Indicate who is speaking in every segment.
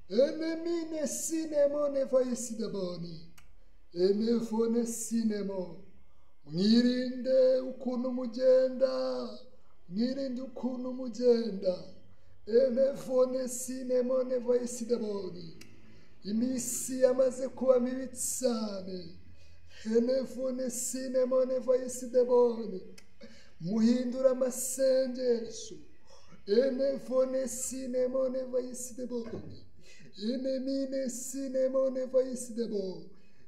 Speaker 1: Enemine sinemo nevayisideboni. Enefone sinemo. Mwirinde ukuntu mugenda. Mwirinde ukuntu mugenda. Enefone sinemo nevayisideboni. Iminsi yamaze kuba mibi cyane. Enefone sinemo nevayisideboni. Muhindura amasengesho. Enefone sinemo nevayisideboni. Enemine sinemo nevayisidebo.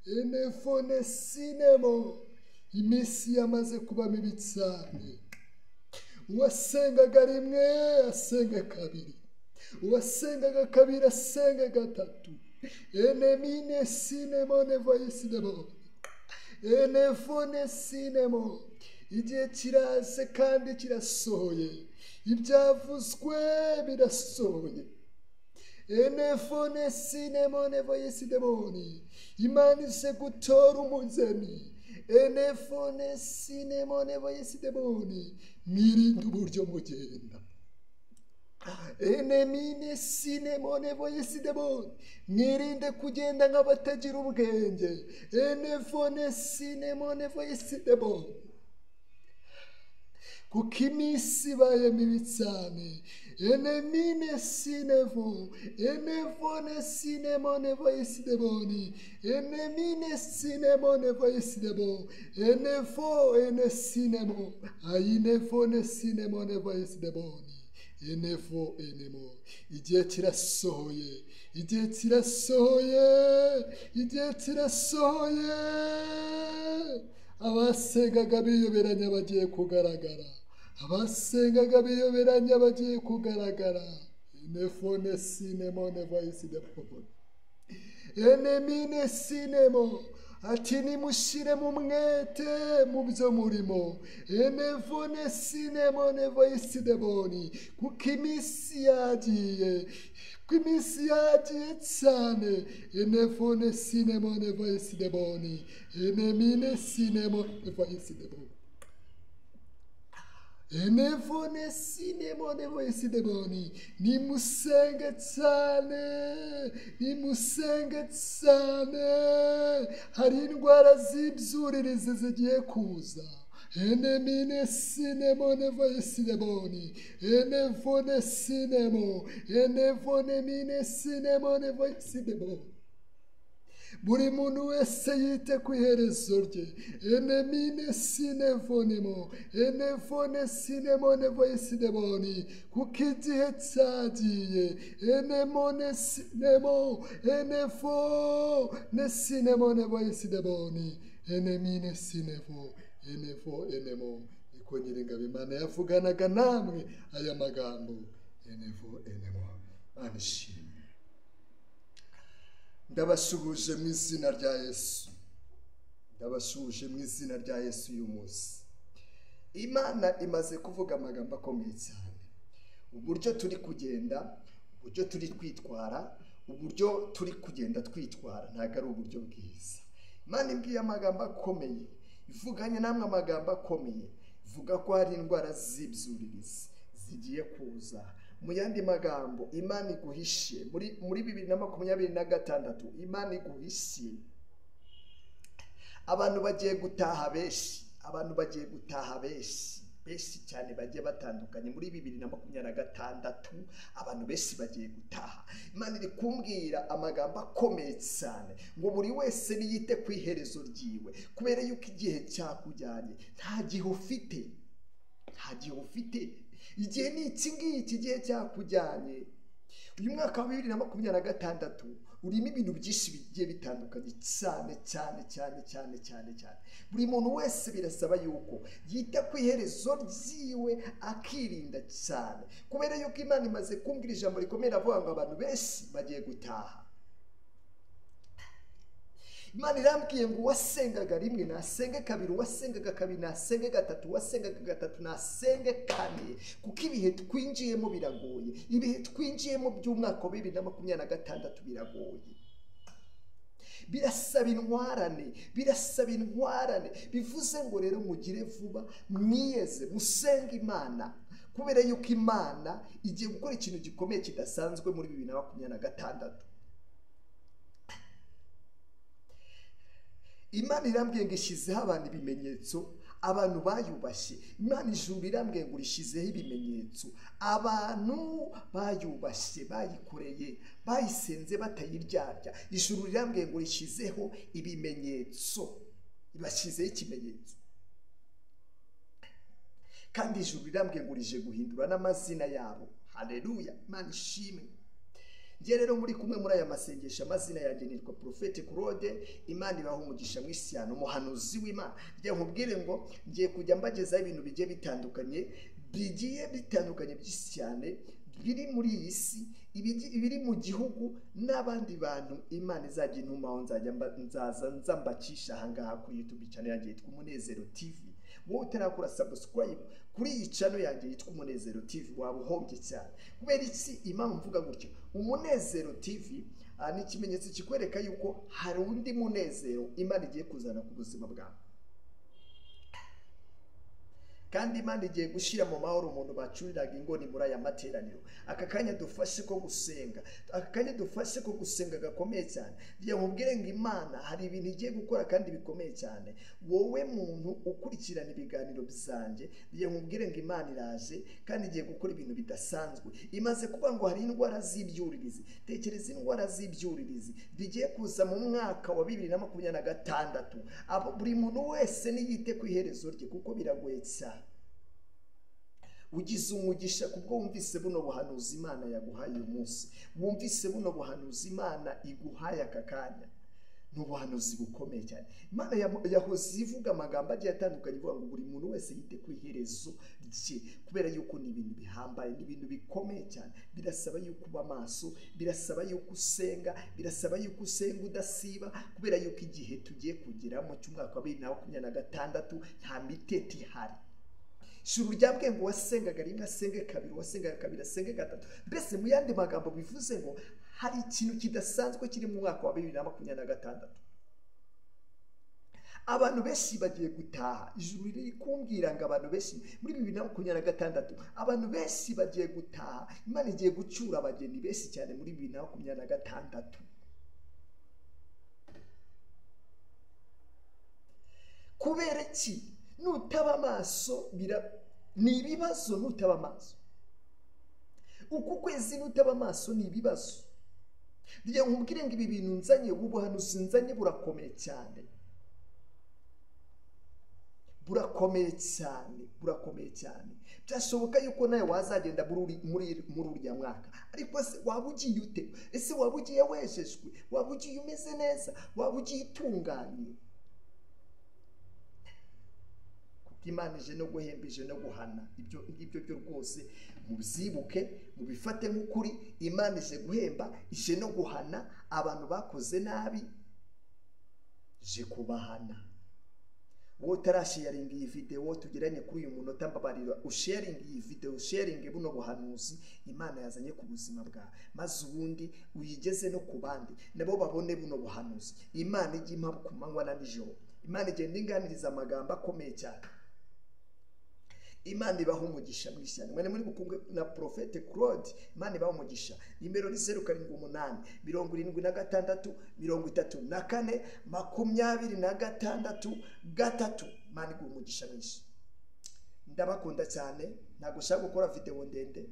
Speaker 1: Enefone sinemo. Iminsi yamaze kuba mibi cyane. Uwasengaga rimwe asenga kabiri. Uwasengaga kabiri asenga gatatu. Enemine sinemo nevayisidebo. Enefone sinemo. Igihe kiraze kandi kirasohoye. Ibyavuzwe birasohoye. Enefone sinemo nevayisideboni. Imana ije gutora umugeni. Enefone sinemo nevayisideboni. Mwirinde uburyo mugenda. Enemine sinemo nevayisideboni. Mwirinde kugenda nk'abatagira ubwenge. Enefone sinemo nevayisideboni. Kuko iminsi ibaye mibi cyane. Enemine sinevo. Enefone sinemo nevayisideboni. Enemine sinemo nevayisidebo. Enefo ene sinemo. Ayinefone sinemo nevayisideboni. Enefo enemo. Igihe kirasohoye. Igihe kirasohoye. Igihe kirasohoye. Abasengaga biyoberanya bagiye kugaragara. Abasengaga biyoberanya bagiye kugaragara. Enefone sinemo nevayisideboni. Enemine sinemo. Ati nimushyire mu mwete mu byo murimo. Enefone sinemo nevayisideboni. Kuko iminsi yagiye. Kuko iminsi yagiye cyane. Enefone sinemo nevayisideboni. Enemine sinemo nevayisideboni. Enefone sinemo nevayisideboni. Nimusenge cyane. Nimusenge cyane. Hari indwara z'ibyuririzi zigiye kuza. Enemine sinemo nevayisideboni. Enefone sinemo. Enefone mine sinemo nevayisideboni. Buri muntu wese yite ku iherezo rye. Enemine sinevonemo. Enefone sinemo nevayisideboni. Kuko igihe cyagiye. Enemone sinemo. Enefone sinemo nevayisideboni. Enemine sinevo. Enefo enemo. Niko Nyiringabo Imana yavuganaga namwe aya magambo. Enefo enemo. Imana ishimwe. Ndabasuhuje mu izina rya Yesu. Ndabasuhuje mu izina rya Yesu uyu munsi. Imana imaze kuvuga amagambo akomeye cyane. Uburyo turi kugenda, uburyo turi kwitwara, uburyo turi kugenda twitwara ntabwo ari uburyo bwiza. Imana imbwiye amagambo akomeye, ivuganye namwe amagambo akomeye, ivuga ko hari indwara z'ibyuririzi zigiye kuza. Mu yandi magambo, Imana iguhishe muri 2026. Imana iguhishe. Abantu bagiye gutaha benshi, abantu bagiye gutaha benshi, benshi cyane bagiye batandukanye muri 2026. Abantu benshi bagiye gutaha. Imana iri kumbwira amagambo akomeye cyane ngo buri wese niyite ku iherezo ryiwe, kubera yuko igihe cyakujyanye nta gihe ufite, nta gihe ufite. Igihe ni iki ngiki, igihe cyakujyanye. Uyu mwaka wa 2026 urimo ibintu byinshi bigiye bitandukanye cyane cyane cyane cyane cyane cyane. Buri muntu wese birasaba yuko yita ku iherezo ryiwe akirinda cyane, kubera yuko Imana imaze kumbwira ijambo rikomeye avuga ngo abantu benshi bagiye gutaha. Imana irambwiye ngo uwasengaga rimwe nasenge kabiri, uwasengaga kabiri nasenge gatatu, uwasengaga gatatu nasenge kane, kuko ibihe twinjiyemo biragoye. Ibihe twinjiyemo by'umwaka wa 2026 biragoye. Birasaba intwarane, birasaba intwarane. Bivuze ngo rero mugire vuba, mwiyeze, musenge Imana, Kubera yuko Imana igiye gukora ikintu gikomeye kidasanzwe muri 2026. Imana irambwiye ngo ishyizeho abantu ibimenyetso, abantu bayubashye. Imana ijuru irambwiye ngo rishyizeho ibimenyetso, abantu bayubashye, bayikoreye, bayisenze batayiryarya. Ijuru rirambwiye ngo rishyizeho ibimenyetso, ibashyizeho ikimenyetso. Kandi ijuru rirambwiye ngo rije guhindura n'amazina yabo. Haleluya, Imana ishimwe. Njye rero muri kumwe muri aya masengesho, amazina yanjye nitwa Prophète Claude. Imana ibaha umugisha mwinshi cyane, umuhanuzi w'Imana. Njye nkubwire ngo ngiye kujya mbagezaho ibintu bigiye bitandukanye, bigiye bitandukanye byinshi cyane biri muri iyi si, ibiri mu gihugu n'abandi bantu. Imana izajya intumaho, nzajya nzaza nzambakisha ahangaha kuri YouTube channel yanjye yitwa Umunezero TV. Wowe utarakora subscribe kuri iyi channel yanjye yitwa Umunezero TV waba uhombye cyane. Kubera iki impamvu mvuga gutyo? Umunezero TV ni ikimenyetso kikwereka yuko hari undi munezero Imana igiye kuzana ku buzima bwawe. Kandi Imana igiye gushyira mu mahoro umuntu bacuriraga ingoni muri aya materaniro. Aka kanya dufashe ko gusenga, aka kanya dufashe ko gusenga gakomeye cyane. Ngiye nkubwire ngo Imana hari ibintu igiye gukora kandi bikomeye cyane. Wowe muntu ukurikirana ibiganiro byanjye, ngiye nkubwire ngo Imana iraje kandi igiye gukora ibintu bidasanzwe. Imaze kuba ngo hari indwara z'ibyuririzi. Tekereza indwara z'ibyuririzi bigiye kuza mu mwaka wa 2026. Abo buri muntu wese niyite ku iherezo rye, kuko biragoye cyane. Ugize umugisha kubwo wumvise buno buhanuzi Imana yaguhaye uyu munsi, wumvise buno buhanuzi Imana iguhaye aka kanya. Ni ubuhanuzi bukomeye cyane. Imana yahoze ivuga amagambo agiye atandukanye, ivuga ngo buri muntu wese yite ku iherezo rye, kubera yuko ni ibintu bihambaye, ni ibintu bikomeye cyane. Birasaba yuko uba maso, birasaba yuko usenga, birasaba yuko usenga udasiba, kubera yuko igihe tugiye kugeramo cy'umwaka wa 2026 nta miteti ihari. Ijuru ryambwiye ngo wasengaga rimwe asenge kabiri, wasengaga kabiri asenge gatatu. Mbese mu yandi magambo bivuze ngo hari ikintu kidasanzwe kiri mu mwaka wa 2026. Abantu benshi bagiye gutaha. Ijuru riri kumbwira ngo abantu benshi muri 2026, abantu benshi bagiye gutaha. Imana igiye gucyura abageni benshi cyane muri 2026. Kubera iki? Nutaba amaso ni ibibazo. Nutaba amaso uku kwezi, nutaba amaso ni ibibazo. Ngiye nkubwire ngo ibi bintu nzanye, ubuhanuzi nzanye burakomeye cyane, burakomeye cyane, burakomeye cyane. Byashoboka yuko nawe wazagenda muri uriya mwaka, ariko se waba ugiye ute? Ese waba ugiye wejejwe? Waba ugiye umeze neza? Waba ugiye utunganye? Imana ije no guhemba, ije no guhana. Ibyo ngibyo byo rwose mubyibuke, mubifate nk'ukuri. Imana ije guhemba, ije no guhana abantu bakoze nabi, ije kubahana. Wowe utarasharinga iyi video tugeranye kuri uyu munota, mbabarira usharinga iyi video, usharinge buno buhanuzi Imana yazanye ku buzima bwawe, maze ubundi uyigeze no ku bandi nabo babone buno buhanuzi. Imana ijye impa ku manywa na nijoro. Imana igenda inganiriza amagambo akomeye cyane. Imana ibaha umugisha mwinshi cyane. Mwene muri bukungu na Prophète Claude, Imana ibaha umugisha. Nimero ni 078 76 34 26 3. Imana iguha umugisha mwinshi. Ndabakunda cyane. Ntabwo ushaka gukora video ndende,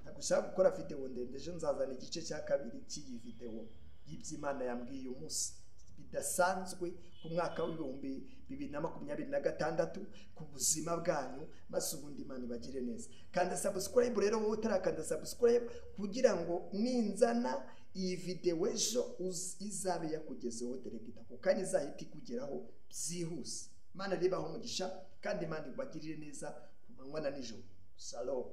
Speaker 1: ntabwo ushaka gukora video ndende. Ejo nzazana igice cya kabiri cy'iyi video y'iby'Imana yambwiye uyu munsi bidasanzwe ku mwaka w'ibihumbi 2026 ku buzima bwanyu, maze ubundi Imana ibagire neza. Kanda subscribe rero wowe utarakanda subscribe, kugira ngo ninzana iyi video ejo izabe yakugezeho directa, ku kanya izahita ikugeraho byihuse. Imana ribaho umugisha kandi Imana ibagirire neza ku manywa na nijoro. Shalom.